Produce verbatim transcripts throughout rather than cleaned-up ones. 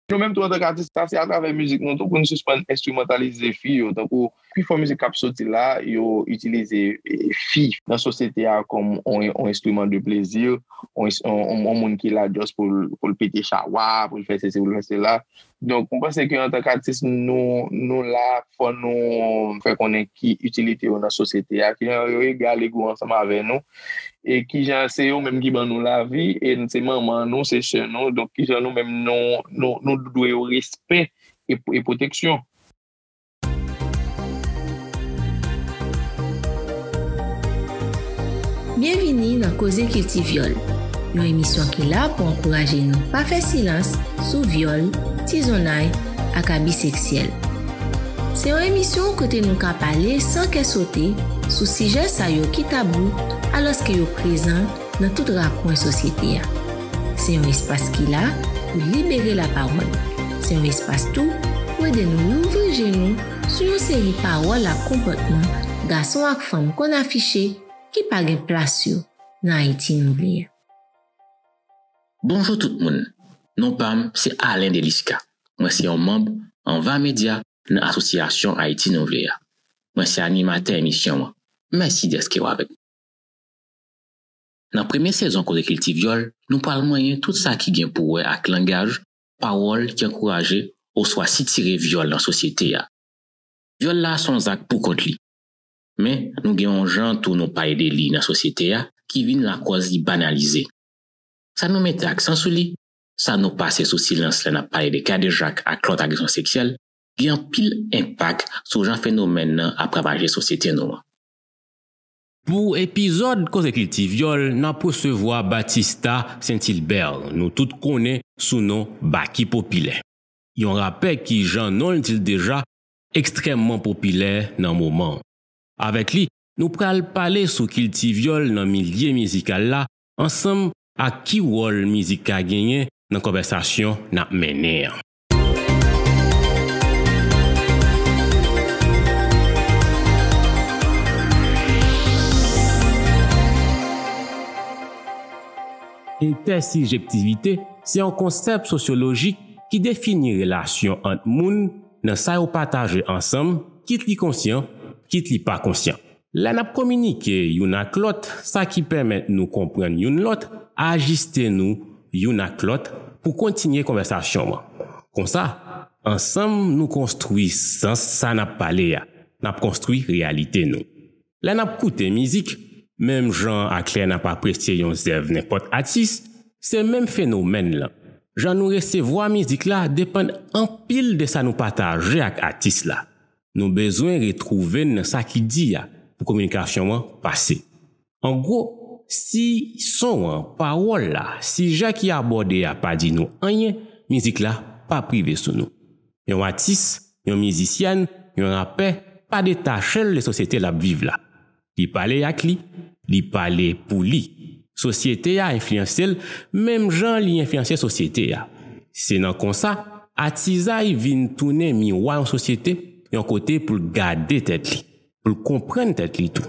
Nou menm tou antanke atis, sa se atravè mizik nou tou pou n sispann enstrimantalize fi yo. Tankou pifò mizik k ap soti la, yo itilize e, fi nan sosyete a kòm yon, yon enstriman de plezi, yon, yon, yon, yon moun ki la just pou l, pou l pete chawa, pou l fè sesi, pou l fè sela. Donk, mwen panse ke antanke atis, nou, nou la, fò nou fè konnen ki itilite yo nan sosyete a, ki jan yo egal ego ansanm avè nou, e ki jan se yo menm ki ban nou lavi, e se manman nou, se sè nou, donk ki jan nou menm nou, nou, nou dwe yo respè e, e pwoteksyon. Byenvini nan Koze Kilti Vyòl, yon emisyon ki la pou ankouraje nou pa fè silans sou vyòl, tizonnay ak abi seksyèl. Se yon emisyon kote nou ka pale san kè sote sou sijè sa yo ki tabou alòske yo prezan nan tout rakwen sosyete a. Se yon espas ki la pou libere lapawòl. Se yon espas tou pou ede nou louvri je nou sou yon seri pawòl ak konpòtman gason ak fanm konn afiche ki pa gen plas yo nan Ayiti nou vle a. Bonjou tout moun. Non pa m se Alain Delisca. Mwen se yon manm Anva Media nan Asosyasyon Ayiti nou vle a. Mwen se animatè emisyon an. Mèsi dèske w avèk nou. Nan premye sezon Koze Kilti Vyòl, nou pral manyen tout sa ki gen pou wè ak langaj, pawòl ki ankouraje oswa sitire vyòl nan sosyete a. Vyòl la se yon zak pou kont li. Men, nou gen yon jan tou nou pale de li nan sosyete a ki vin lakòz li banalize. Sa nou mete aksan sou li, sa nou pase sou silans lè n ap pale de kadejak ak lòt agresyon seksyèl, gen anpil enpak sou jan fenomèn nan ap ravaje sosyete nou an. Pou epizòd Koze Kilti Vyòl, n ap resevwa Batista Saint-Hilbert, nou tout konnen sou non Baky Popilè. Yon rapè ki, jan non l di l deja, ekstrèmman popilè nan moman an. Avèk li, nou pral pale sou kilti vyòl nan milye mizikal la, ansanm ak ki wòl mizik ka genyen nan konvèsasyon n ap mennen an. Entèsijektivite se yon konsèp sosyolojik ki defini relasyon ant moun nan sa yo pataje ansanm, kit li konsyan, kit li pa konsyan. Lè n ap kominike youn ak lòt, sa ki pèmèt nou konprann youn lòt, ajiste nou youn ak lòt pou kontinye konvèsasyon an. Konsa, ansanm nou konstwi sans sa n ap pale a, n ap konstwi reyalite nou. Lè n ap koute mizik, menm jan ak lè n ap apresye yon zèv nenpòt atis, se menm fenomèn lan. Jan nou resevwa mizik la depann anpil de sa nou pataje ak atis la. Nou bezwen retwouve n nan sa ki di a pou kominikasyon an pase. An gwo, si son an, pawòl la, sijè ki abòde a pa di nou anyen, mizik la p ap rive sou nou. Yon atis, yon mizisyèn, yon rapè pa detache l de sosyete l ap viv la. Li pale ak li, li pale pou li. Sosyete a enfliyanse l menm jan li enfliyanse sosyete a. Se nan konsa, atizay vin tounen miwa yon sosyete, yon kote pou l gade tèt li, pou l konprann tèt li tou.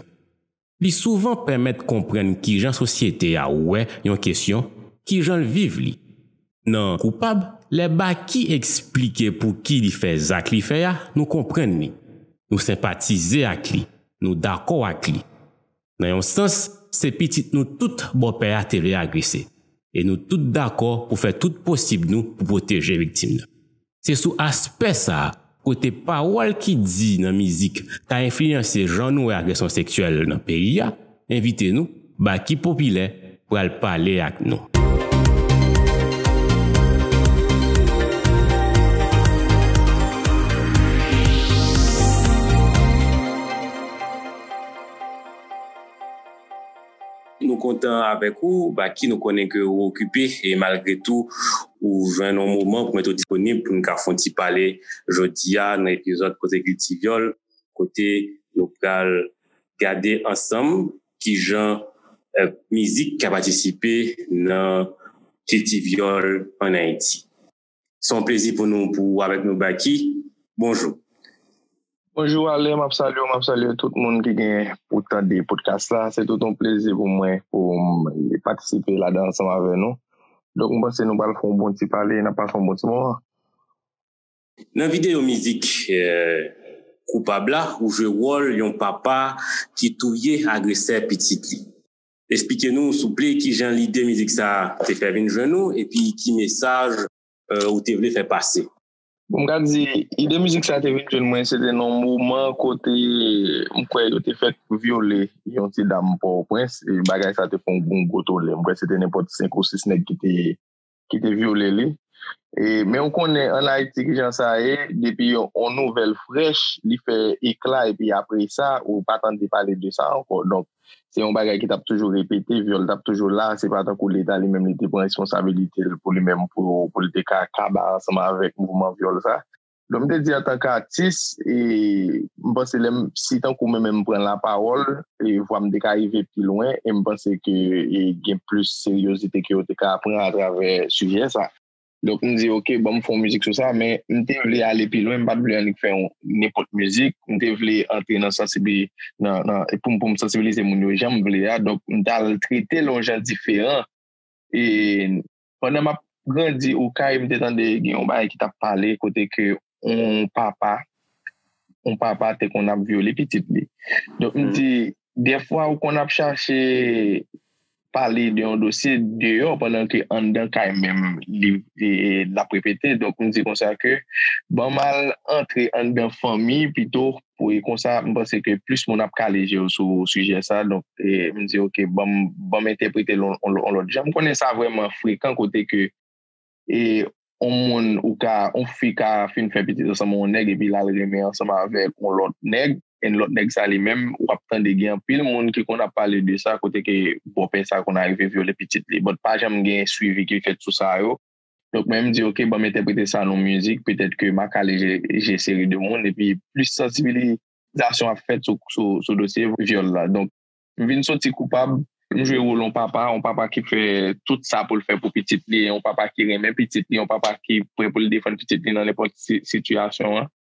Li souvan pèmèt konprann kijan sosyete a wè yon kesyon, kijan l viv li. Nan Koupab, lè Baky eksplike pouki li fè zak li fè a, nou konprann li. Nou senpatize ak li, nou dakò ak li. Nan yon sans, se pitit nou tout bòpè a te vle agrese. E nou tout dakò pou fè tout posib nou pou pwoteje viktim nan. Se sou aspè sa a, kote pawòl ki di nan mizik ka enfliyanse jan nou wè agresyon seksyèl nan peyi a, envite nou, Baky Popilè, pral pale ak nou. Nou kontan avèk ou, Baky, nou konnen ke ou okipe e malgre tou ou jwenn yon moman pou mete w disponib pou n ka fè yon ti pale jodi a nan epizòd Koze Kilti Vyòl, kote nou pral gade ansanm kijan mizik ka patisipe nan kilti vyòl ann Ayiti. Se yon plezi pou nou pou ou avèk nou, Baky. Bonjou. Bonjou Alain, m ap salye w, m ap salye tout moun ki gen pou tande podcast la. Se tout yon plezi pou mwen pou m patisipe ladan ansanm avè nou. Donk m panse nou pral fè yon bon ti pale, n ap pase yon bon ti moman. Nan videyo mizik Koupab la, ou jwe wòl yon papa ki touye agresè pitit li. Eksplike nou, souple, kijan lide mizik sa a te fè vin jwenn ou, epi ki mesaj ou te vle fè pase. Bon, m ka di, ide mizik sa a te vin jwenn mwen, se te nan yon moman kote m kwè yo te fèk vyole yon ti dam Pòtoprens, e bagay sa a te fè yon gwo tole. M kwè se te nenpòt senk ou sis nèg ki te ki te vyole li. E, men ou konnen ann Ayiti kijan sa ye, depi yon, yon nouvèl frèch, li fè ekla, epi apre sa, ou pa tande pale de sa ankò. Donk, se yon bagay ki t ap toujou repete, vyòl t ap toujou la, se pa tankou Leta li menm li te pran responsabilite l pou li menm pou, pou li te ka kaba ansanm avèk mouvman vyòl sa. Donk, m te di antanke atis, e, m panse lè m, si tankou mwen menm m pran lapawòl, e, vwa m te ka rive pi lwen, e m panse ke e, gen plis seryozite ke yo te ka pran atravè sijè sa. Donk, m di, oke, ban m fè yon mizik sou sa, men m te vle ale pi lwen, m pa t vle annik fè yon nenpòt mizik, m te vle antre nan sansibi, nan, nan, pou m, pou m sansibilize moun yo jan m vle a, donk m t al trete l yon jan diferan. E pandan m ap grandi Okay, m te tande gen yon bagay ki t ap pale kote ke yon papa, yon papa te konn ap vyole pitit li. Donk m di, dèfwa ou konn ap chache pale de yon dosye deyò pandan ke anndan kay menm li l ap repete. Donk m di konsa ke ban m al antre anndan fanmi pito pou e konsa m panse ke plis moun ap kale je yo sou sijè sa. Donk e, m di oke, ban m, ban m entèprete l yon, yon, yon lòt jan. M konnen sa vrèman frekan kote ke e yon moun ou ka, yon fi ka fin fè pitit ansanm yon nèg epi l al renmen ansanm avèk yon lòt nèg, e lòt nèg sa li menm, w ap tande gen anpil moun ki konn ap pale de sa, kote ke bòpè sa konn arive vyole pitit li. But pa janm gen swivi ki fèt sou sa yo. Donk mwen m di oke, ban m entèprete sa nan mizik, petèt ke m a kale je, je seri de moun, epi plis sansibilizasyon ap fèt sou, sou, sou dosye vyòl la. Donk m vin soti Koupab, m jwe wòl yon papa, yon papa ki fè tout sa pou l fè pou pitit li, yon papa ki renmen pitit li, yon papa ki prè pou l defann pitit li nan nenpòt si, sitiyasyon an.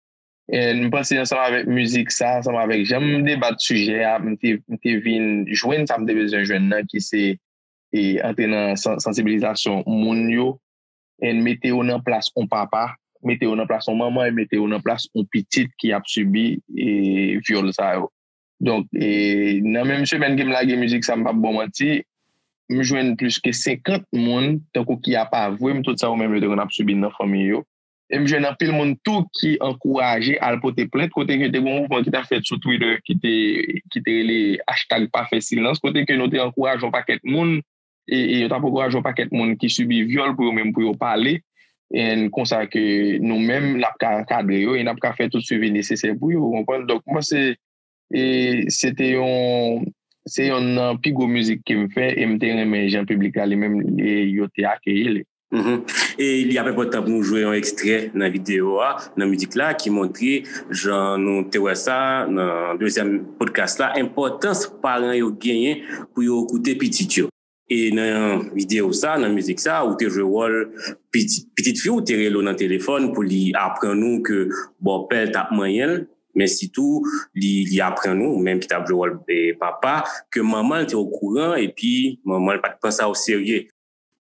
E m panse ansanm avèk mizik sa, ansanm avèk jan m debat sijè a, m te, m te vin jwenn sa m te bezwen jwenn nan, ki se e, antre nan san, sansibilizasyon moun yo, e mete yo nan plas yon papa, mete yo nan plas yon manman, e mete yo nan plas yon pitit ki ap sibi e, vyòl sa yo. Donk, e, nan menm semèn ke m lage mizik sa, m p ap ba w manti, m jwenn plis ke senkant moun, tankou ki ap avwe m tout sa yo menm yo te konn ap sibi nan fanmi yo. E m jwenn anpil moun tou ki ankouraje al pote plent, kote ke te gen yon mouvman ki t ap fèt sou Twitter ki te, ki te rele hashtag pa fè silans, kote ke nou te ankouraje yon pakèt moun, e, e yo t ap ankouraje yon pakèt moun ki sibi vyòl pou yo menm pou yo pale, e konsa ke nou menm n ap ka ankadre yo, e n ap ka fè tout swivi nesesè pou yo, ou konprann? Donk, m panse e se te yon, se yonn nan pi gwo mizik ke m fè, e m te renmen jan piblik la li menm, e yo te akeyi li. E li ap enpòtan pou nou jwe yon ekstrè nan videyo a, nan mizik la, ki montre, jan nou te wè sa nan dezyèm podcast la, enpòtans paran yo genyen pou yo koute pitit yo. E nan videyo sa, nan mizik sa, ou te jwe wòl pitit, pitit fi w, te rele w nan telefòn pou li aprann ou ke bòpè l t ap manyen l, men sitou li, li aprann ou, ou menm ki t ap jwe wòl e, papa, ke manman l te okouran epi manman l pa t pran sa oserye.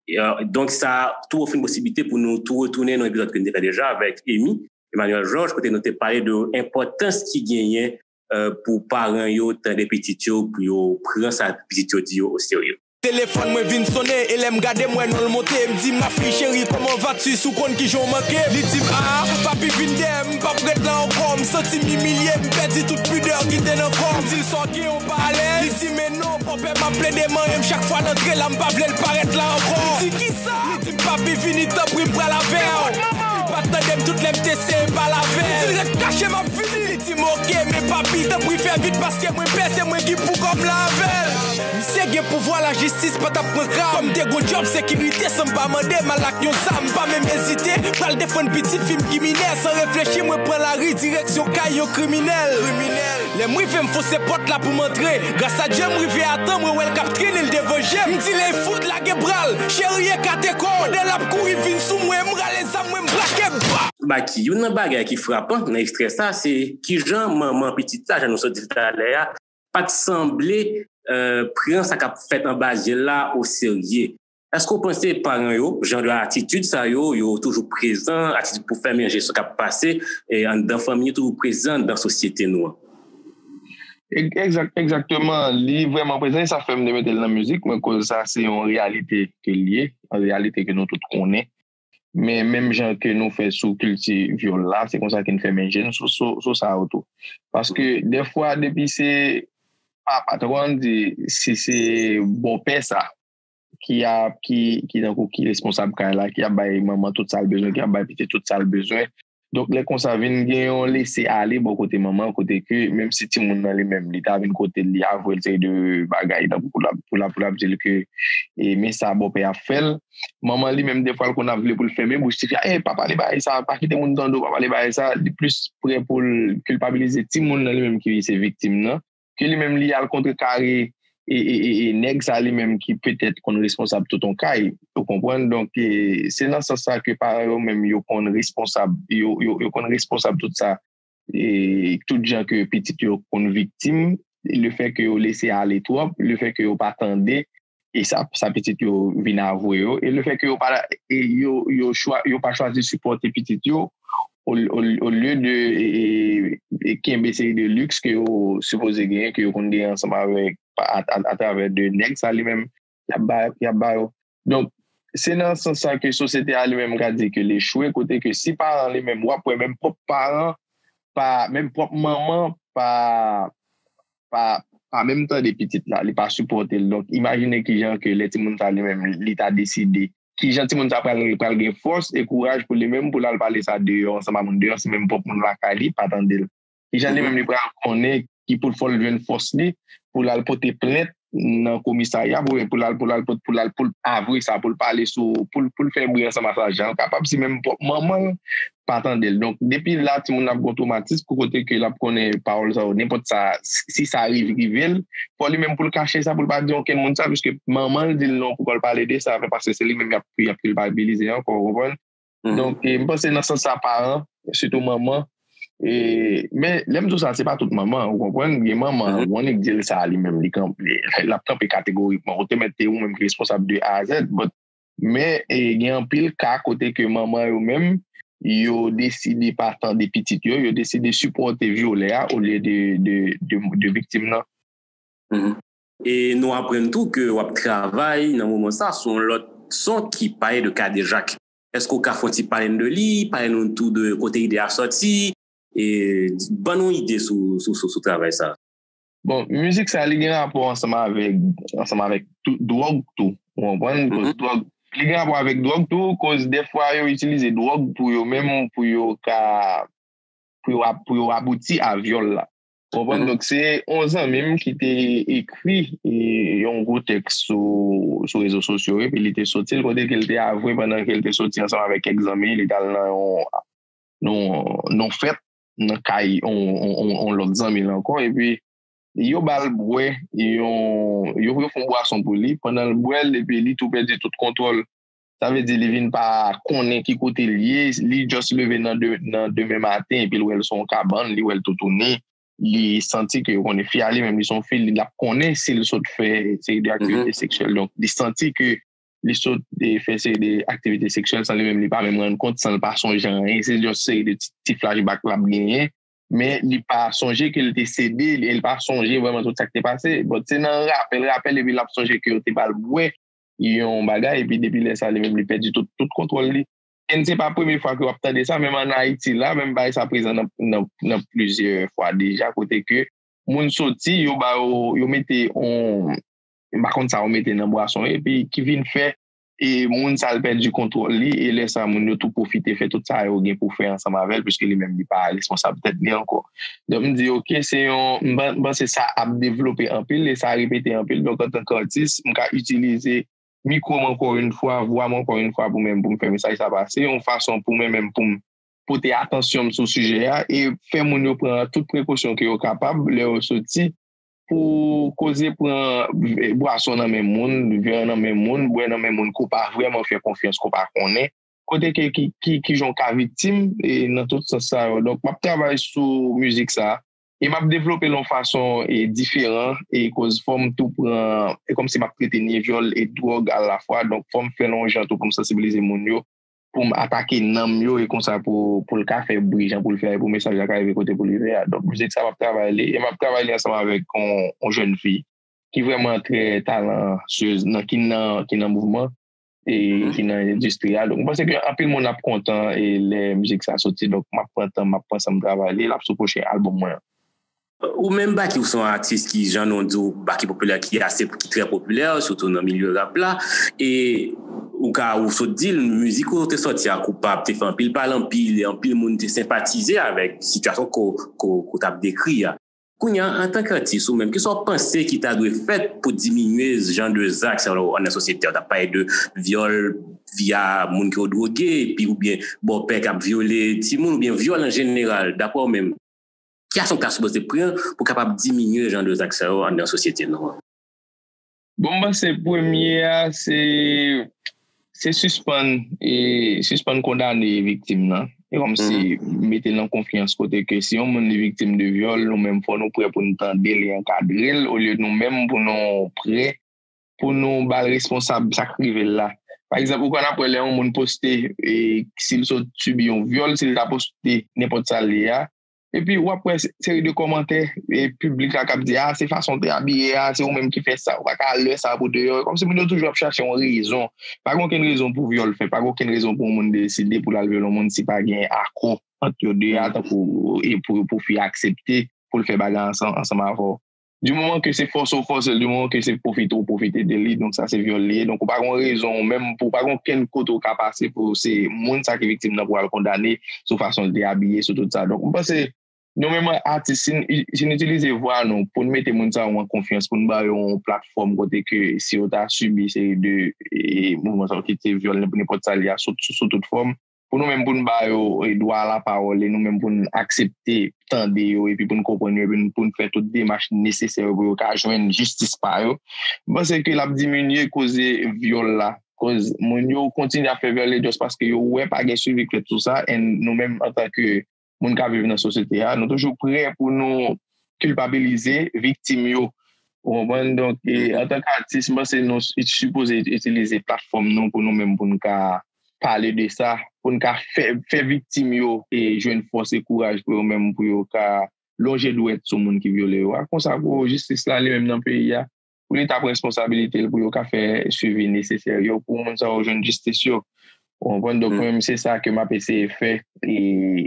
E, donk sa tou ofri n posiblite pou nou tou retounen nan epizòd ke n te fè deja avèk Amy Emmanuel Georges, kote nou te pale de enpòtans ki genyen e, pou paran yo tande pitit yo, pou yo pran sa pitit yo di yo oserye. Telefòn mwen vin sonnen e lè m gade m wè non l monte, m di ma fille chérie comment vas-tu, si w konn kijan w manke m. Li di m ah papi vin dèyè m, m p ap ret la ankò, m santi m imilye, m pèdi tout pidè ki te nan kò m. M di l sa w gen, ou pa alèz? Li di men non bòpè m ap plede manyen m chak fwa l antre la, m pa vle l parèt la ankò. Li di kisa? Li di m papi vini tanpri m pral avè w. Li pa t tande m tout lè m t eseye pale avè l. M di l ret kache m ap vini. Li di m oke men papi tanpri fè vit paske mwen pè se mwen ki pou kò m la avè l. Misye gen pouvwa lajistis pa t ap pran ka m. Kòm m te gon djòb sekirite san m pa mande m al ak yon zam m pa menm ezite. Pral defann pitit fi m ki minè san reflechi mwen pran lari direksyon kay yon kriminèl. Lè m rive m fose pòt la pou m antre. Gras a Dye m rive a tan mwen wè l k ap trennen l devan je m. M di l ey fout lage bra l. Cheri ekate kò w. Pandan l ap kouri vin sou mwen m rale zam mwen m brake ba. Baky, youn nan bagay ki frapan nan ekstrè sa se kijan manman pitit la, jan nou sot di l talè a, pa t sanble pran sa k ap fèt anba zye l la oserye. Èske w panse paran yo, jan de atitid sa yo, yo toujou prezan, atitid pou fèmen je sou k ap pase, e anndan fanmi yo toujou prezan anndan sosyete nou an? Egzakteman, li vrèman prezan e sa fè m te mete l nan mizik mwen, koz sa se yon reyalite ke l ye, yon reyalite ke nou tout konnen. Men menm jan ke nou fè sou kilti vyòl la, se konsa ke n fèmen je n sou sa yo tou. Paske dèfwa depi se papa, tankou an di, si se bòpè sa ki ap ki ki tankou ki responsab kay la, ki ap bay manman tout sa l bezwen, ki ap bay pitit tout sa l bezwen. Donk lè konsa vin gen yon lese ale bò kote manman, kote ke menm si timoun nan li menm li ta vin kote l, li avwe l seri de bagay tankou pou l ap pou l ap pou l ap di l ke e men sa bòpè ap fè l. Manman li menm defwa l konn ap vle pou l fèmen bouch tifi a, e pa pale bagay sa, pa kite moun tande w, pa pale bagay sa, li plis prè pou l kilpabilize timoun nan li menm ki se viktim nan ke li menm li al kontrekare e, e, e, e nèg sa li menm ki petèt konn responsab tout yon kay, ou konprann? Donk e, se nan sans sa ke paran yo menm yo konn responsab, yo, yo, yo konn responsab tout sa, e tout jan ke pitit yo konn viktim, le fè ke yo lese ale twòp, le fè ke yo pa tande, e sa sa pitit yo vin avwe yo, e le fè ke yo pa e yo yo chwa yo pa chwazi sipòte pitit yo olye de e, e, e kenbe seri de liks ke yo sipoze genyen, ke yo konn genyen ansanm avèk atravè de nèg sa li menm y ap ba y ap ba yo. Donk se nan sans sa ke sosyete a li menm ka di ke l echwe, kote ke si paran li menm w ap wè menm pwòp paran pa menm pwòp manman pa pa pa menm tande pitit la, li pa sipòte l. Donk imajine kijan ke lè timoun sa li menm li ta deside, kijan timoun sa pral pral gen fòs e kouraj pou li menm pou l al pale sa deyò ansanm a moun deyò, si menm pwòp moun lakay li pa tande l. Kijan li menm li pral konnen ki pou fò l jwenn fòs li pou l al pote plent nan komisarya pou pou l al pou l al pou l al pou l avwe sa, pou l pale sou pou l pou l fè bri ansanm a sa jan l kapab, si menm pwòp manman l pa tande l. Donk depi la timoun ap gon twomatis pou kote ke l ap konnen pawòl sa yo, nenpòt sa, si sa rive rive l, fò li menm pou l kache sa, pou l pa di okenn moun sa, piske manman l di l non pou kò l pale de sa, men paske se li menm y ap y ap kilpabilize ankò, ou konprann? Donk e, m panse nan sans sa paran, sitou manman, e, men lè m di w sa se pa tout manman, ou konprann, gen manman ou annik di l sa li menm li kanpe, l ap kanpe kategorikman, ou te mèt te ou menm ki responsab de A a Z, but men e, gen anpil ka kote ke manman yo menm yo deside pa tande pitit yo, yo deside sipòte vyolè a olye de, de, de, de viktim nan. E nou aprann tou ke w ap travay nan moman sa sou yon lòt son ki pale de kadejak. Èske w ka fè yon ti pale n de li, pale nou tou de kote ide a sòti, e ban nou ide sou sou sou sou travay sa? Bon, mizik sa li gen rapò ansanm avèk ansanm avèk dwòg tou, ou konprann? Koz dwòg li gen rapò avèk dwòg tou, koz dèfwa yo itilize dwòg pou yo menm pou yo ka pou yo pou yo abouti a vyòl la. Ou konprann? Donk se yon zanmi m ki te ekri yon gwo tèks sou sou rezo sosyo epi li te soti l kote ke l te avwe pandan ke l te soti ansanm avèk kèk zanmi li t al nan yon nan yon fèt nan kay yon lòt zanmi l ankò, epi yo ba l bwè yon yo yo fè yon bwason pou li, pandan l bwè l epi li tou pèdi tout kontwòl. Sa vle di li vin pa konnen ki kote l ye, li just leve nan de, nan demen maten epi l wè l se yon kabann, li wè l toutouni, li santi ke ou konnen fi a li menm li se yon fi, li ap konnen si l sot fè seri de aktivite seksyèl. Donk li santi ke li sot fè seri de aktivite seksyèl san li menm li pa menm rann kont, san l pa sonje anyen, se just seri de ti flashback l ap genyen. Men li pa sonje ke l te sede, li pa sonje vrèman tout sa k te pase. But se nan rapèl rapèl epi l ap sonje ke yo te ba l bwè yon bagay epi depi lè sa li menm li pèdi tout tout kontwòl li. E se pa premye fwa ke w ap tande sa, menm ann Ayiti la menm bagay sa prezan nan nan nan plizyè fwa deja kote ke moun soti yo ba yo yo mete yon m pa konn sa yo mete nan bwason epi ki vin fè e moun sa l pèdi kontwòl li e lè sa moun yo tou pwofite fè tout sa yo gen pou fè ansanm avè l piske li menm li pa responsab tèt li ankò. Donk m di oke se yon m panse sa ap devlope anpil e sa repete anpil, donk antanke atis m ka itilize mikwo m ankò yon fwa, vwa m ankò yon fwa pou menm pou m fè mesaj sa pase yon fason pou mwen menm pou m pote atansyon m sou sijè a e fè moun yo pran tout prekosyon ke yo kapab lè yo soti pou koze pran bwason nan men moun, vè nan men moun, bwè nan men moun ke w pa vrèman fè konfyans, ke w pa konnen kote ke ki ki ki jan w ka viktim e nan tout sans sa yo. Donk m ap travay sou mizik sa E m ap devlope l yon fason e diferan, e koz fò m tou pran, e kòmsi m ap trete ni vyòl e dwòg alafwa, donk fò m fè l yon jan tou pou m sansibilize moun yo, pou m atake nanm yo, e konsa pou, pou l ka fè bri jan pou l fè, e pou mesaj la ka rive kote pou l rive a. Donk mizik sa m ap travay li, e m ap travay li ansanm avèk yon, yon jèn fi ki vrèman trè talansyez, nan, ki nan, ki nan mouvman, e ki nan endistri a. Donk, mwen panse ke anpil moun ap kontan e lè mizik sa soti. Donk, m ap pran tan, m ap pran san m travay li, l ap sou pwochen albòm mwen an. Ou menm, Baky, ou se yon atis ki, jan nou di w, Baky popilè, ki ase, ki trè popilè, sitou nan milye rap la. E ou ka, ou sot di l, mizik ou te sòti a, Koupab, te fè anpil pale, anpil, anpil moun te senpatize avèk sitiyasyon ko, ko, ko t ap dekri a. Kounye a, antanke atis, ou menm, kisa w panse ki ta dwe fèt pou diminye jan de zak sa yo anndan sosyete a? W t ap pale de vyòl via moun ki yo dwoge, epi oubyen bòpè k ap vyole timoun, oubyen vyòl an jeneral, daprè w menm. Ki aksyon k ta sipoze pran pou kapab diminye jan de zak sa yo anndan sosyete nou an? Bon, m panse premye a, se, se sispann, e, sispann kondane viktim nan. E kòmsi mete l nan konfyans kote ke si yon moun li viktim de vyòl, nou menm fò nou prè pou n tande l e ankadre l, olye nou menm pou nou prè pou nou ba l responsab sa k rive l la. Pa egzanp, ou konn apre lè yon moun poste, e, si l sot sibi yon vyòl, si l ta poste nenpòt sa l ye a, epi w ap wè seri de kòmantè e piblik la k ap di, a, se fason w te abiye a, se ou menm ki fè sa, ou pa ka lè sa pou deyò. Kòmsi moun yo toujou ap chache yon rezon. Pa gen okenn rezon pou vyòl fèt, pa gen okenn rezon pou yon moun deside pou l al vyole yon moun si pa gen akò ant yo de a, tankou e pou, pou fi a aksepte pou l fè bagay ansanm, ansanm avè w. Di moman ke se fòse w fòse l, di moman ke se pwofite w pwofite de li, donk sa se vyòl li ye. Donk ou pa gen rezon ou menm, pou, ou pa gen okenn kote w ka pase pou se moun sa ki viktim nan pou al kondane sou fason l te abiye, sou tout sa. Donk m panse nou menm atis, si n, si n itilize vwa nou pou n mete moun sa yo an konfyans, pou n ba yo yon platfòm kote ke si yo ta sibi seri de e, mouvman sa yo ki se vyòl, nenpòt sa l ye a, sou, sou, sou tout fòm, pou nou menm pou n ba yo e, dwa a lapawòl, e nou menm pou n aksepte tande yo, epi pou n konprann yo, epi pou n fè tout demach nesesè yo pou yo ka jwenn jistis pa yo, m panse ke l ap diminye koze vyòl la. Koz moun yo kontinye ap fè vyòl just paske yo wè pa gen swivi k fèt sou sa, and nou menm antanke moun k ap viv nan sosyete a, nou toujou prè pou nou kilpabilize viktim yo. Ou konprann? Donk, e, antanke atis, m panse nou sipoze itilize platfòm nou pou nou menm, pou n ka pale de sa, pou n ka fè, fè viktim yo e jwenn fòs e kouraj pou yo menm, pou yo ka lonje dwèt sou moun ki vyole yo a. Konsa pou jistis la li menm nan peyi a, pou li ta pran responsabilite l, pou yo ka fè swivi nesesè yo, pou moun sa yo jwenn jistis yo. Ou konprann? Donk, mwen menm, se sa ke m ap eseye fè e,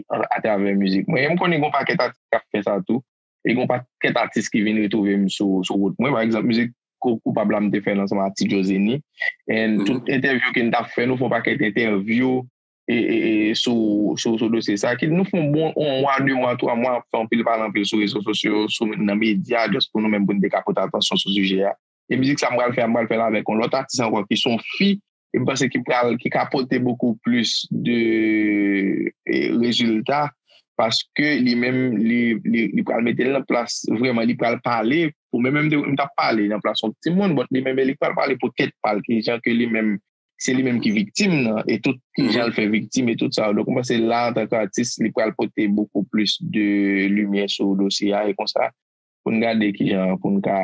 a, atravè mizik mwen. E m konnen gen yon pakèt atis k ap fè sa tou. E gen yon pakèt atis ki vin retwouve m sou, sou wout mwen. Pa egzanp, mizik Ko-, Koupab la, m te fè l ansanm ak Ti Joe Zeni. And tout entèvyou ke n t ap fè, nou fè yon pakèt entèvyou e, e, e, sou, sou, sou dosye sa. Ki nou fè yon bon yon mwa, de mwa, twa mwa, ap fè anpil pale anpil sou rezo sosyo, sou, nan medya, just pou nou menm pou n te ka pote atansyon sou sijè a. E mizik sa m pral fè a, m pral fè l avèk yon lòt atis ankò ki se yon fi, e m panse ki pral, ki ka pote bokou plis de e, rezilta, paske li menm, li, li, li pral mete l nan plas, vrèman, li pral pale, pou mwen menm, m t ap pale nan plas yon timoun, but li menm, li pral pale pou tèt pa l, ki jan ke li menm, se li menm ki viktim nan, e tout ki jan l fè viktim e tout sa. Donk, mwen panse la, antanke atis, li pral pote bokou plis de limyè sou dosye a, e konsa, pou n gade ki jan pou n ka,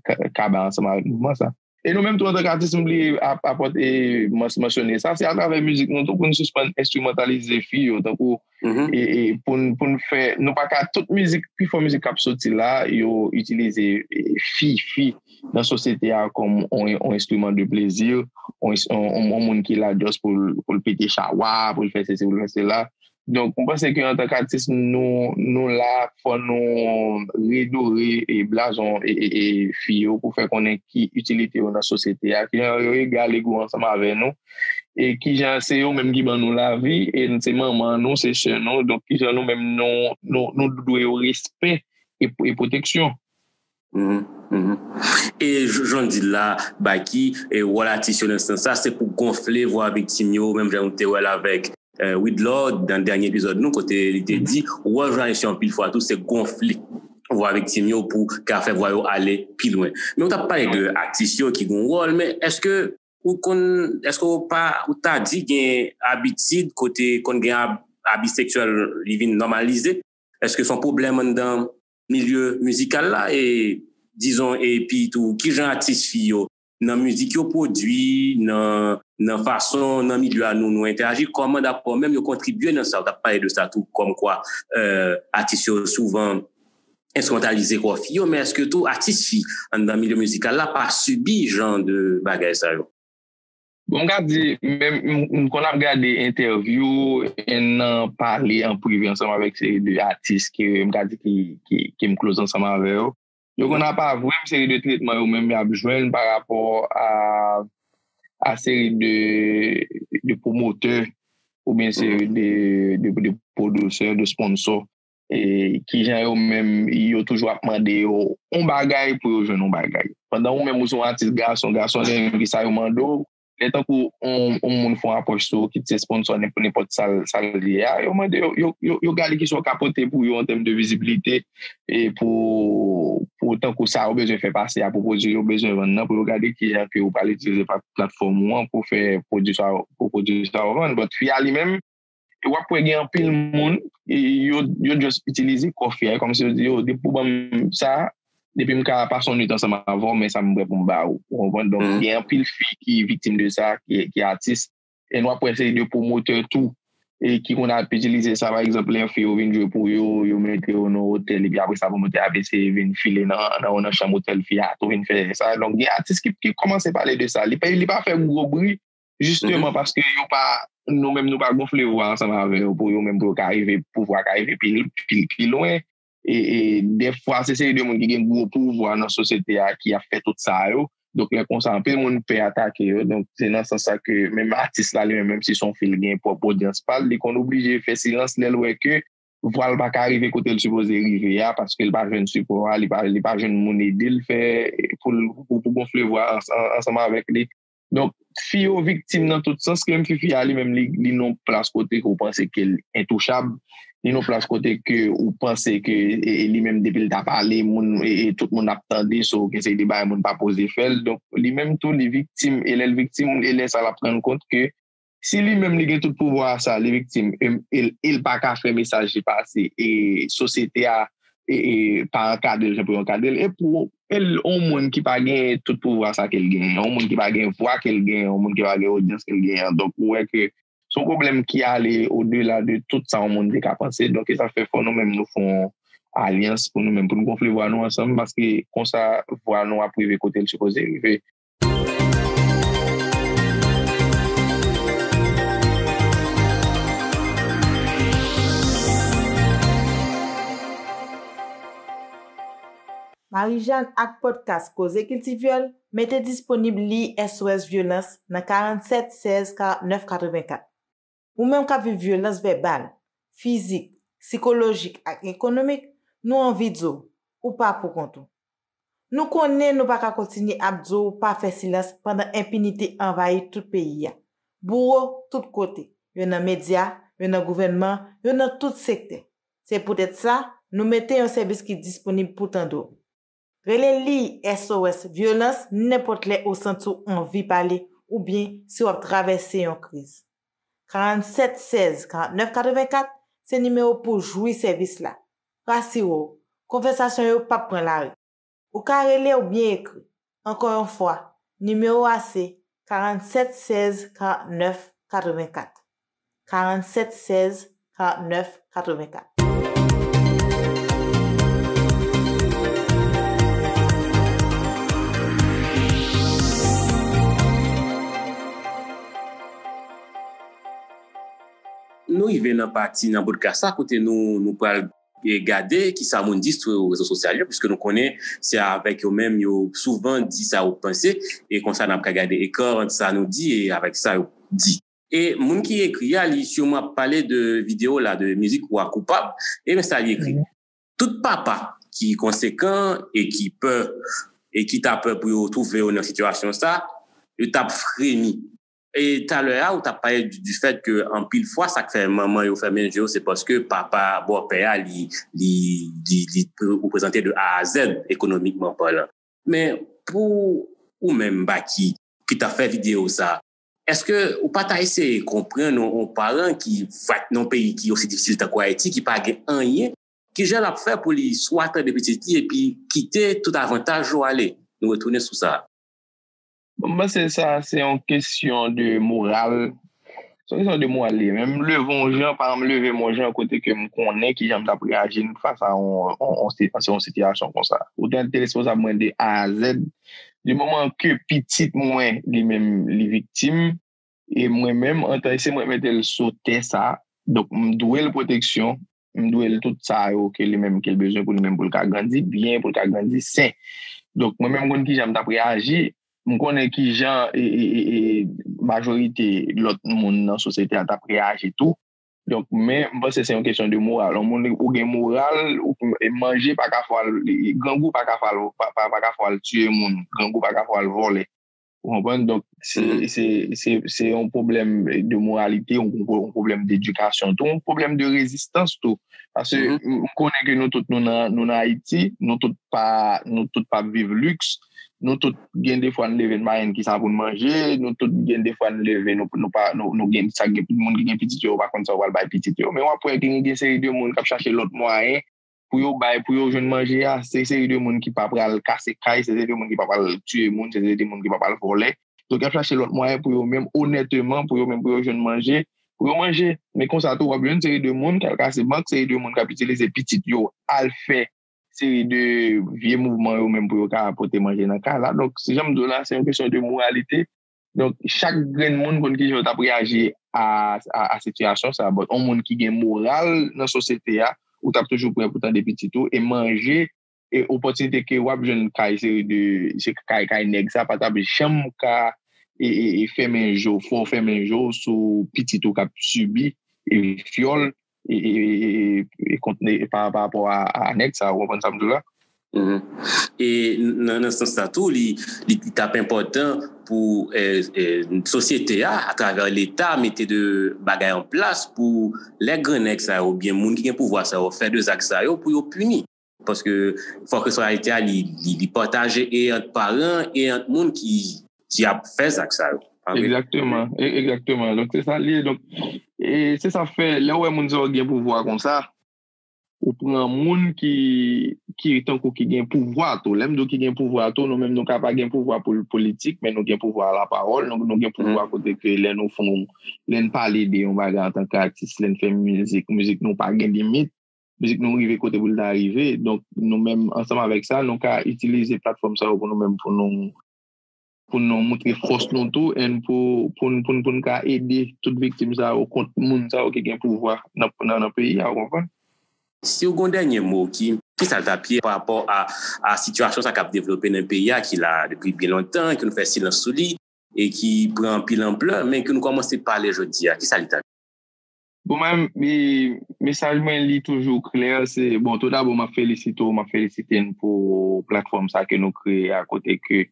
ka, kaba ansanm avèk mouvman sa. E nou menm tou, antanke atis, m bliye ap, apòte, e, mans-, mansyone sa, se atravè mizik nou tou pou n sispann enstrimantalize fi yo, tankou, e, e, pou n, pou n fè, nou pa ka, tout mizik, pifò mizik k ap soti la, yo itilize e, fi, fi nan sosyete a kòm on, on enstriman de plezi, on, on, on, on moun ki la just pou l, pou l pete chawa, pou l fè sesi, pou l fè sela. Donk, m panse ke antanke atis, nou, nou la, fò nou redore e blazon e, e, e fi yo pou fè konnen ki itilite yo nan sosyete a, ki jan yo egal ego ansanm avè nou, e ki jan se yo menm ki ban nou lavi, e se manman nou, se sè nou, donk ki jan nou menm nou, nou, nou dwe yo respè e, e pwoteksyon. E jan w di l la, Baky, e wòl atis yo nan sans sa, se pou gonfle vwa viktim yo, menm jan nou te wè l avèk, e, Widlord nan dènye epizòd nou, kote li te di, wòl jounalis yo anpil fwa tou, se gonfle vwa viktim yo pou ka fè vwa yo ale pi lwen. Men ou t ap pale de atis yo ki gen wòl, men èske ou konn, èske ou pa, ou ta di gen abitid kote konn gen ab-, abi seksyèl, li vin nòmalize? Èske se yon pwoblèm anndan milye mizikal la, e dizon, epi tou, kijan atis fi yo, nan mizik yo pwodui, nan, nan fason, nan milye a nou, nou entèyaji, kòman dapre w menm yo kontribye nan sa, w t ap pale de sa tou, kòmkwa, euh, atis yo souvan enstrimantalize kò fi yo, men èske tou atis fi anndan milye mizikal la pa sibi jan de bagay sa yo? Bon, m ka di, men m, m konn ap gade entèvyou, e nan pale an prive ansanm avèk seri de atis ke m ka di ki, ki, ke m close ansanm avè yo. Yo konn ap avwe m seri de tretman yo menm y ap jwenn pa rapò a, a seri de, de pwomotè oubyen seri de, de, de pwodisè, de sponsò. E kijan yo menm, yo toujou ap mande yo yon bagay pou yo jwenn yon bagay. Pandan ou menm ou se yon atis gason, gason lè ki sa yo mande w, lè tankou yon, yon moun fè yon apwòch sou ou, kit se sponsò, nenpòt, nenpòt sa l, sa l ye a, yo mande yo, yo, yo, yo gade kisa w ka pote pou yo an tèm de vizibilite, e pou, pou tankou sa yo bezwen fè pase a, pou pwodui yo bezwen vann nan, pou yo gade kijan ke ou pral itilize plat-, platfòm ou an pou fè pwodui sa, pou pwodui sa yo vann. But fi a li menm, w ap wè gen anpil moun, e yo, yo just itilize kò fi a, e kòmsi yo di, yo, depi w ban m sa, depi m ka pase yon nwit ansanm avè w, men sa m prè pou m ba ou. Ou konprann? Donk, gen anpil fi ki viktim de sa, ki, ki atis. E nou ap wè seri de pwomotè tou, e ki konn ap itilize sa, pa egzanp, lè fi yo vin jwe pou yo, yo mete yo nan otèl, epi apre sa, pwomotè a ap eseye vin file nan, nan, nan chanm otèl fi a, tou vin fè sa. Donk, gen atis ki, ki kòmanse pale de sa. Li pa, li pa fè gwo bri, jisteman paske yo pa, nou menm, nou pa gonfle vwa ansanm avè yo pou yo menm, pou yo ka rive, pouvwa ka rive pi, pi, pi lwen. E, e dèfwa, se seri de moun ki gen gwo pouvwa nan sosyete a ki ap fè tout sa yo. Donk, lè konsa, anpil moun pè atake yo. Donk, se nan sans sa ke menm atis la, li menm, menm si se yon fi l gen pwòp odyans pa l, li konn oblije fè silans lè l wè ke vwa l pa ka rive kote l sipoze rive a, paske l pa jwenn sipò a, li pa, li pa jwenn moun ede l fè pou l, pou, pou gonfle vwa ans-, an-, ansanm avèk li. Donk, fi yo viktim nan tout sans, ke menm fi, fi a li menm, li, li nan yon plas kote ke w panse ke l entouchab, li nan yon plas kote ke ou panse ke, e, e li menm depi l ta pale, moun, e, e tout moun ap tande, so, gen seri de bagay moun pa poze fè l. Donk, li menm tou, li viktim, e lè l viktim, e lè sa l ap rann kont ke si li menm li gen tout pouvwa a sa, li viktim, e, e, e l pa ka fè mesaj li pase, e sosyete a, e, e, pa ankadre l jan pou yo ankadre l. E pou e l, yon moun ki pa gen tout pouvwa sa ke l genyen, yon moun ki pa gen vwa ke l genyen, yon moun ki pa gen odyans ke l genyen. Donk, ou wè ke se yon pwoblèm ki ale odela de tout sa yon moun te ka panse. Donk, e sa fè fò nou menm nou fè yon alyans pou nou menm, pou nou gonfle vwa nou ansanm, paske konsa, vwa nou ap rive kote l sipoze rive. Marijàn ak pòdkas Koze Kilti Vyòl mete disponib li S O S Vyolans nan karannsèt sèz karantnèf katrevenkat. Ou menm k ap viv vyolans vèbal, fizik, sikolojik ak ekonomik, nou anvi di w, ou pa poukont ou. Nou konnen nou pa ka kontinye ap di w pa fè silans pandan enpinite anvayi tout peyi a. Bouwo tout kote, yo nan medya, yo nan gouvènman, yo nan tout sektè. Se poutèt sa, nou mete yon sèvis ki disponib pou tande w. Rele liy S O S Vyolans nenpòt lè ou santi w anvi pale oubyen si w ap travèse yon kriz. Karannsèt sèz karantnèf katrevenkat se nimewo pou jwi sèvis la. Rasire w, konvèsasyon yo p ap pran lari. Ou ka rele oubyen ekri. Ankò yon fwa, nimewo a se karannsèt sèz karantnèf katrevenkat. Karannsèt sèz karantnèf katrevenkat. Nou rive nan pati nan podcast sa kote nou, nou pral e gade kisa moun di sou rezo sosyal yo, piske nou konnen se avèk yo menm yo souvan di sa yo panse, e konsa n ap ka gade ekran ant sa nou di e avèk sa yo di. E moun ki ekri a, li siman ap pale de videyo la, de mizik Wa Koupab, e men sa li ekri. Tout papa ki konsekan e ki pè, e ki ta pè pou yo twouve yo nan sitiyasyon sa, yo t ap fremi. E talè a, ou t ap pale du, du fait que anpil fwa, sa k fè manman yo fèmen je yo, se paske papa, bòpè a, li, li, li, li reprezante de A a Z, ekonomikman palan. Men, pou ou menm, Baky, ki t ap fè videyo sa, èske ou pa ta eseye konprann yon, yon paran ki fèt nan yon peyi ki osi difisil tankou Ayiti, ki pa gen anyen Kijan l ap fè pou li swa tande pitit li epi kite tout avantaj yo ale? Nou retounen sou sa. Bon, m panse sa se yon kesyon de moral. Se yon kesyon de moral li ye. Men m leve yon jan, pa m leve m yon jan kote ke m konnen kijan m t ap reyaji fas a yon, yon, yon, si- yon sitiyasyon konsa. Ou te, te responsab mwen de A a Z. Di moman ke pitit mwen li menm li viktim, e mwen menm, antan se mwen mete l sou tè sa, donk m dwe l pwoteksyon, m dwe l tout sa yo ke li menm ke l bezwen pou li menm pou l ka grandi byen, pou l ka grandi sen. Donk mwen menm m konn kijan m t ap reyaji, m konnen kijan e, e, e, e majorite lòt moun nan sosyete a t ap reyaji tou. Donk, men m panse se yon kesyon de moral. Yon moun ou gen moral, ou, e manje pa ka fè w al, e, grangou pa ka fè w al, pa, pa, pa ka fè w al tiye moun, grangou pa ka fè w al vòlè. Ou konprann? Donk, se se se se yon pwoblèm de moralite, yon yon pwoblèm dedikasyon tou, yon pwoblèm de rezistans tou. Paske m m konnen ke nou tout nou nan nou nan Ayiti, nou tout pa nou tout pa viv liks, nou tout gen defwa n leve n pa jwenn kisa pou n manje, nou tout gen defwa n leve nou nou pa nou nou gen sa gen moun ki gen pitit yo, yo pa konn sa yo pral bay pitit yo. Men w ap wè gen gen seri de moun k ap chache lòt mwayen pou yo bay, pou yo jwenn manje a, se seri de moun ki pa pral kase kay, se seri de moun ki pa pral tiye moun, se seri de moun ki pa pral vòlè. Donk y ap chache lòt mwayen pou yo menm onèteman, pou yo menm pou yo jwenn manje, pou yo manje. Men konsa tou w ap jwenn seri de moun k al kase bank, seri de moun k ap itilize pitit yo al fè seri de vye mouvman yo menm pou yo ka pote manje nan kay la. Donk, si jan m di w la, se yon kesyon de moralite. Donk, chak grenn moun konn kijan yo t ap reyaji a, a, a sitiyasyon sa. But, yon moun ki gen moral nan sosyete a, ou t ap toujou prè pou tande pitit ou, e manje, e opòtinite ke w ap jwenn kay seri de, se kay, kay nèg sa, pa t ap janm ka e, e, e fèmen je w, fè w fèmen je w sou pitit ou k ap sibi e vyòl e, e, e, e, e kont pa, pa rapò a, a nèg sa, ou konprann sa m di w la? E nan, nan sans sa tou, li, li, li t ap enpòtan pou eh, eh, sosyete a, atravè Leta, mete de bagay an plas pou lè gran nèg sa yo, oubyen moun ki gen pouvwa sa yo, fè de zak sa yo, pou yo pini. Paske fòk responsablite a, li, li, li pataje e ant paran e ant moun ki, ki ap fè zak sa yo. Pa vre? Egzakteman, e- egzakteman. Donk, se sa l ye. Donk, e se sa fè, lè w wè moun sa yo gen pouvwa konsa, ou pran moun ki ki tankou ki gen pouvwa tou. Lè m di w ki gen pouvwa tou, nou menm nou ka pa gen pouvwa pou politik, men nou gen pouvwa lapawòl, nou, nou gen pouvwa kote ke lè nou fè yon, lè n pale de yon bagay antanke atis, lè n fè mizik, mizik nou pa gen limit, mizik nou rive kote pou l ta rive. Donk, nou menm, ansanm avèk sa, nou ka itilize platfòm sa yo pou nou menm, pou nou pou nou montre fòs nou tou, and pou, pou, pou, pou n ka ede tout viktim sa yo kont moun sa yo ki gen pouvwa nan, nan, nan peyi a, ou konprann? Si w gen yon dènye mo, ki, ki sa l t ap ye pa rapò a, a sitiyasyon sa k ap devlope nan peyi a, ki la depi byen lontan, ke nou fè silans sou li, e ki pran anpil anplè, men ke nou kòmanse pale jodi a, ki sa li t ap ye? Bon, mwen, mesaj mwen li toujou klè, se, bon, tou dabò, m ap felisite w, m ap felisite n pou platfòm sa ke nou kreye a, kote ke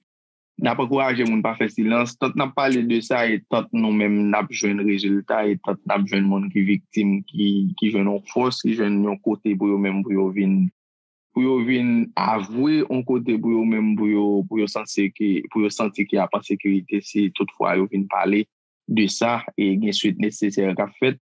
n ap ankouraje moun pa fè silans, tant n ap pale de sa, e tant nou menm n ap jwenn rezilta, e tant n ap jwenn moun ki viktim, ki, ki jwenn yon fòs, ki jwenn yon kote pou yo menm, pou yo vin, pou yo vin avwe yon kote pou yo menm, pou yo, pou yo sanse ke, pou yo santi ke y ap an sekirite si toutfwa yo vin pale de sa e gen swit nesesè k ap fèt.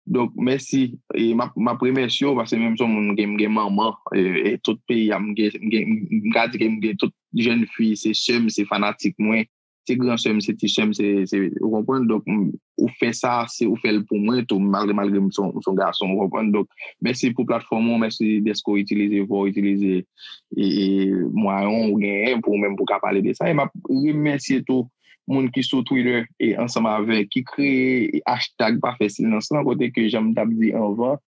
Donk, mèsi. E m ap, m ap remèsye w, paske menm si yon moun gen, m gen manman, e, e tout peyi a, m gen, m gen, m ka di ke m gen tout jèn fi, se sè m, se fanatik mwen, se gran sè m, se ti sè m, se, se, ou konprann? Donk, m, ou fè sa, se ou fè l pou mwen tou, malgre, malgre m se yon, m se yon gason, ou konprann? Donk, mèsi pou platfòm ou, mèsi dèske w itilize vwa w, itilize e, e, mwayen w genyen pou ou menm pou w ka pale de sa. E m ap remèsye tou moun ki sou Twitter e ansanm avèk, ki kreye hashtag pa fè silans lan, kote ke jan m t ap di anvan,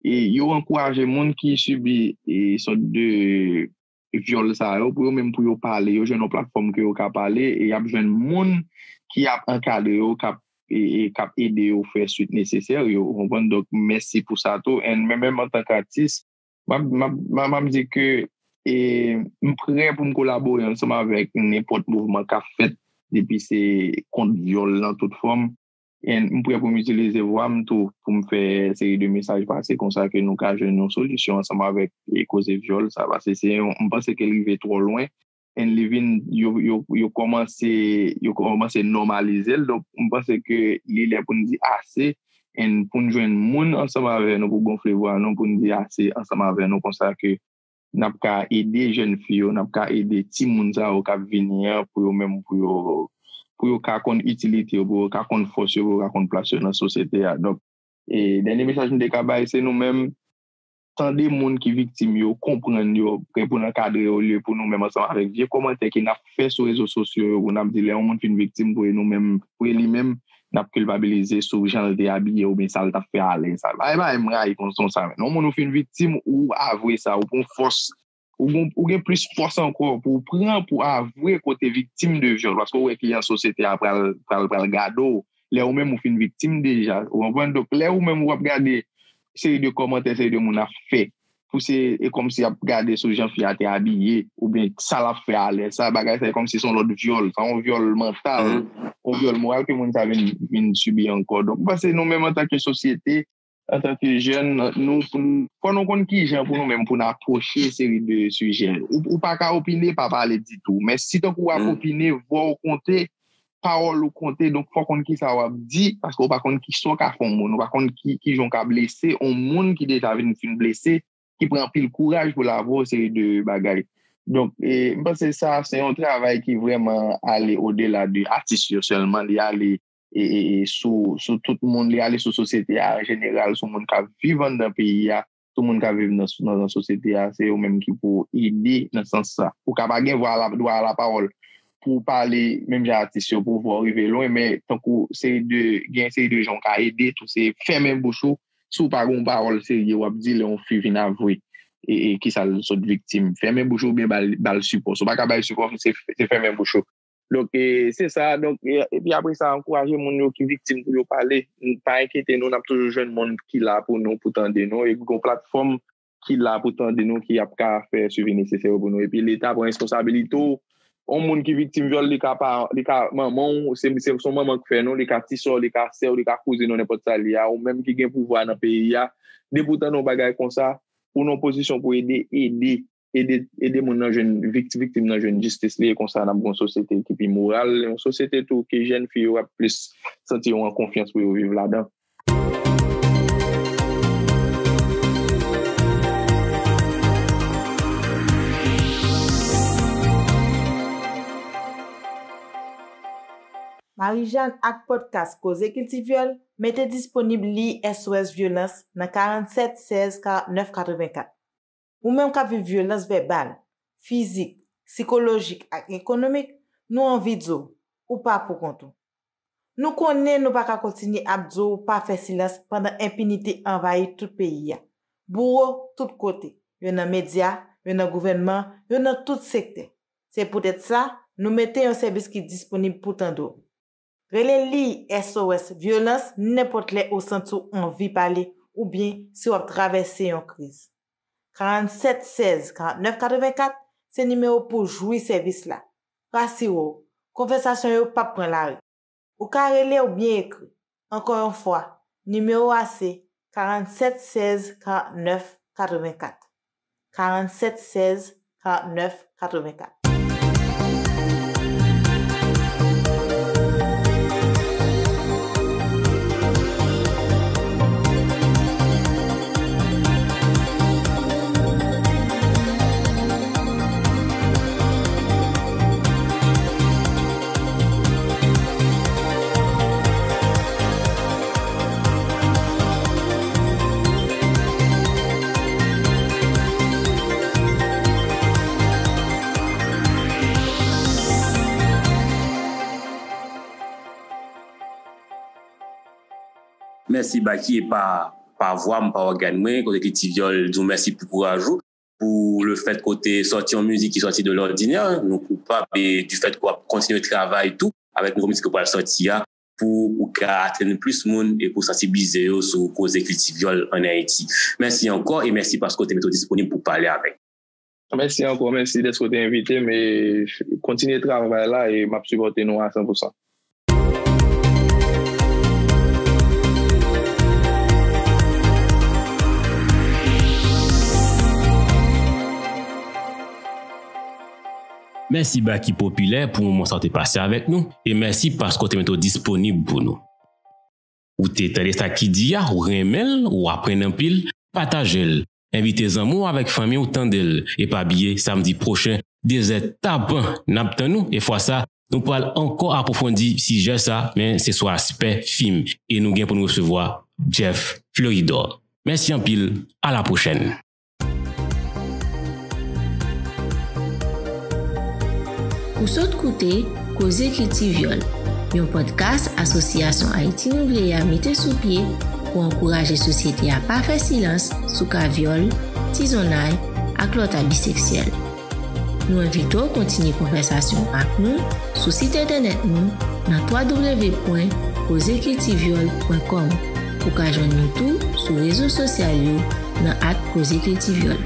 e yo ankouraje moun ki sibi e sòt de vyòl sa yo, pou yo menm pou yo pale, yo jwenn yon platfòm ke yo ka pale, e y ap jwenn moun ki ap ankadre yo, k ap e, e k ap ede yo fè swit nesesè yo, ou konprann? Donk, mèsi pou sa tou. And mwen menm antanke atis, m ap, m ap, m ap, m ap di ke e, m prè pou m kolabore ansanm avèk nenpòt mouvman k ap fèt depi se kont vyòl nan tout fòm. And m prè pou m itilize vwa m tou pou m fè seri de mesaj pase konsa ke nou ka jwenn yon solisyon ansanm avèk e, koze vyòl sa, paske se yon, m panse ke l rive twò lwen. And li vin, yo, yo, yo kòmanse, yo kòmanse nòmalize l. Donk, m panse ke li lè pou n di ase, And pou n jwenn moun ansanm avè nou pou gonfle vwa nou, pou n di ase ansanm avè nou konsa ke n ap ka ede jèn fi yo, n ap ka ede timoun sa yo k ap vini an pou yo menm, pou yo, pou yo ka konn itilite yo, pou yo ka konn fòs yo, pou yo ka konn plas yo nan sosyete a. Donk, e dènye mesaj m te ka bay, se nou menm, tande moun ki viktim yo, konprann yo, prè pou n ankadre yo, olye pou nou menm ansanm avèk vye kòmantè ke n ap fè sou rezo sosyo yo, pou n ap di lè yon moun fin viktim, pou e nou menm, pou e li menm, n ap kilpabilize sou jan l te abiye oubyen sa l t ap fè alè. Sa, bagay, bagay m rayi konsa, men yon moun ou fin viktim, ou avwe sa, ou pran fòs, ou gon, ou gen plis fòs ankò pou w pran, pou avwe ke w te viktim de vyòl, paske w wè kijan sosyete a pral, pral, pral gade w lè ou menm ou fin viktim deja, ou konprann? Donk, lè ou menm w ap gade seri de kòmantè, seri de moun ap fè, pou se, e kòmsi y ap gade sou jan fi a te abiye, oubyen sa l ap fè alè sa, bagay sa, e kòmsi se yon lòt vyòl, sa yon vyòl mantal, yon vyòl moral ke moun sa vin, vin sibi ankò. Donk, m panse nou menm antanke sosyete, antanke jèn, nou, pou n, fò nou konn kijan pou nou menm, pou n apwoche seri de sijè. Ou, ou pa ka opine, pa pale ditou. Men si tankou w ap opine, vwa w konte, pawòl ou konte, donk fò w konn kisa w ap di, paske w pa konn kisa w ka fè yon moun, ou pa konn ki, kijan w ka blese yon moun ki deja vin fin blese, ki pran anpil kouraj pou l avwe w seri de bagay. Donk, e, m panse sa, se yon travay ki vrèman ale odela de atis yo sèlman, li ale e, e, e sou, sou tout moun, li ale sou sosyete a an jeneral, sou moun k ap viv anndan peyi a, sou moun k ap viv nan, nan, nan sosyete a, se yo menm ki pou ede nan sans sa. Ou ka pa gen vwa la, dwa a lapawòl pou w pale menm jan atis yo, pou w vwa w rive lwen, men tankou seri de, gen seri de jan w ka ede tou, se fèmen bouch ou, si w pa gen yon pawòl serye w ap di lè yon fi vin avwe e, e kisa l sot viktim. Fèmen bouch ou oubyen ba l, ba l sipò. Si w pa ka ba l sipò, se, se fèmen bouch ou. Donk, e, se sa. Donk, e, epi apre sa, ankouraje moun yo ki viktim pou yo pale. N-, pa enkyete nou, n ap toujou jwenn moun ki la pou nou, pou tande nou. E gon platfòm ki la pou tande nou, ki ap ka fè swivi nesesè yo pou nou. Epi Leta pran responsabilite w. Yon moun ki viktim vyòl, li ka pa, li ka manman w, se, se, se yon manman k fè nou, li ka ti sè w, li ka sè w, li ka kouzin ou, nenpòt sa l ye a, ou menm ki gen pouvwa nan peyi a. Depi w tande yon bagay konsa, ou nan pozisyon pou ede, ede. ede, ede moun nan jwenn, vik-, viktim nan jwenn jistis li, e konsa n ap gen yon sosyete ki pi moral, yon sosyete tou ke jèn fi yo ap plis santi yo an konfyans pou yo viv ladan. Marijàn ak pòdkas Koze Kilti Vyòl mete disponib liy S O S Vyolans nan karannsèt sèz karannèf katrevenkat. Ou menm k ap viv vyolans vèbal, fizik, sikolojik ak ekonomik, nou anvi di w, ou pa poukont ou. Nou konnen nou pa ka kontinye ap di w pa fè silans pandan enpinite anvayi tout peyi a. Bouwo tout kote, yo nan medya, yo nan gouvènman, yo nan tout sektè. Se poutèt sa, nou mete yon sèvis ki disponib pou tande w. Rele liy S O S Vyolans nenpòt lè ou santi w anvi pale oubyen si w ap travèse yon kriz. Karannsèt sèz karannèf katrevenkat se nimewo pou jwi sèvis la. Rasire w, konvèsasyon yo p ap pran lari. Ou ka rele oubyen ekri. Ankò yon fwa, nimewo a se karannsèt sèz karannèf katrevenkat. Karannsèt sèz karannèf katrevenkat. Mèsi Baky, e pa, pa vwa m, pa ògàn mwen, Koze Kilti Vyòl di w mèsi pou kouraj ou, pou le fèt ke w te sòti yon mizik ki sòti de lòdinè, nou koupab, e du fait ke w ap kontinye travay tou avèk nouvo mizik ke w pral sòti a, pou ou ka atenn plis moun e pou sansibilize yo sou koze kilti vyòl ann Ayiti. Mèsi ankò e mèsi paske w te mete w disponib pou pale avèk nou. Mèsi ankò, mèsi dèske w te envite m e kontinye travay la e m ap sipòte nou a san pou san. Mèsi Baky Popilè pou moman sa w te pase avèk nou e mèsi paske w te mete w disponib pou nou. Ou te tande sa ki di a, ou renmen l, ou aprann anpil, pataje l. Envite zanmi w avèk fanmi w tande l. E pa bliye, samdi pwochen, de zè tapan, n ap tann ou. E fwa sa, nou pral ankò apwofondi sijè sa, men se sou aspè fim. E nou gen pou n resevwa Jeff Fleuridor. Mèsi anpil, a la pwochèn. Ou sot koute Koze Kilti Vyòl, yon pòdkas Asosyasyon Ayiti Nou Vle a mete sou pye pou ankouraje sosyete a pa fè silans sou ka vyòl, tizonnay ak lòt abi seksyèl. Nou envite w kontinye konvèsasyon ak nou sou sit entènèt nou nan w w w pwen koze kilti vyòl pwen kòm. Ou ka jwenn nou tou sou rezo sosyal yo nan at koze kilti vyòl.